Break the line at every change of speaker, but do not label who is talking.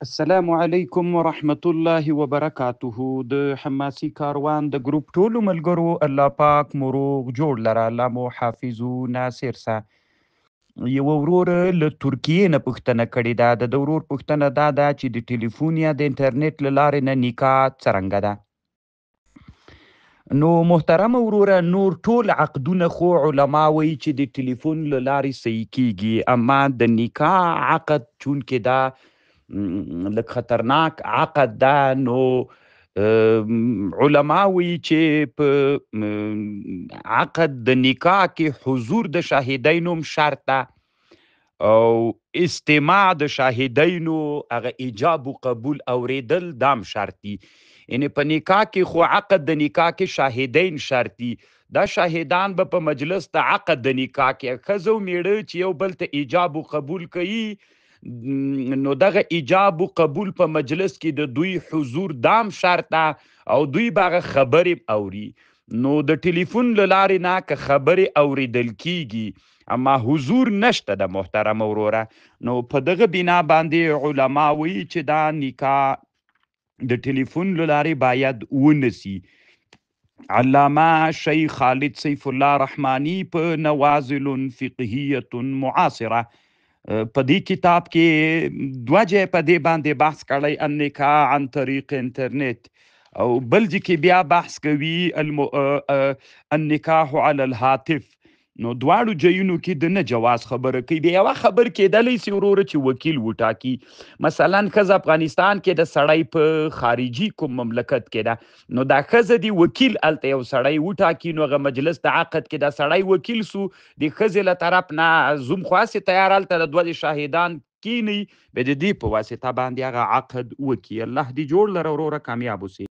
السلام علیکم ورحمت الله وبرکاته. د حماسي کاروان د ګروپ ټولو ملګرو، الله پاک مو روغ جوړ لره، الله مو حافظ و ناصر سه. یو ورور له ترکیې نه پوښتنه کړې ده. د ده ورور پوښتنه دا ده چې د ټلیفون یا د انټرنیټ له لارې نه نکاح څرنګه ده؟ نو محترم وروره، نور ټول عقدونه خو علما وایي چې د ټلیفون له لارې صحیح کیږي، اما د نکاح عقد چونکې دا لږ خطرناک عقد ده، نو علما وایي چې په عقد د نکاح کې حضور د شاهدینو هم شرط ده او استماع د شاهدینو هغه ایجاب و قبول اوریدل دام شرط دي. یعنی په نکاح کې خو عقد د نکاح کې شاهدین شرط دي، دا شاهدان به په مجلس د عقد د نکاح کې ښځه او میړه چې یو بل ته ایجاب و قبول کوي، نو دغه ایجاب و قبول په مجلس کې د دوی حضور دام شرط ده او دوی به هغه خبرې اوري. نو د ټلیفون له لارې نه که خبرې اوریدل کیږي اما حضور نشته د محترم وروره، نو په دغه بنا باندې علما وایي چې دا نکاح د ټلیفون له لارې باید ونسی. علامه شیخ خالد سیف الله رحمانی په نوازل فقهیه معاصره په دې کتاب کې دوه ځای په دې باندې بحث کړی، النکاح عن طریق انټرنیټ، او بل ځای کې بیا بحث کوي النکاح علی الهاتف. نو دواړو ځایونو کې د نه جواز خبره کوي. بیا یوه خبر کېدلی سي وروره چې وکیل وټاکي، مثلا ښځه افغانستان کې د سړی په خارجي کوم مملکت کې ده، نو دا ښځه دې وکیل هلته یو سړی وټاکي، نو هغه مجلس د عقد کې دا سړی وکیل سو، د ښځې له طرف نه زوم خو هسې تیار هلته د دوه شاهدان کینی، بیا د دې په واسطه باندې هغه عقد وکي. الله دې جوړ لره وروره، کامیاب اوسې.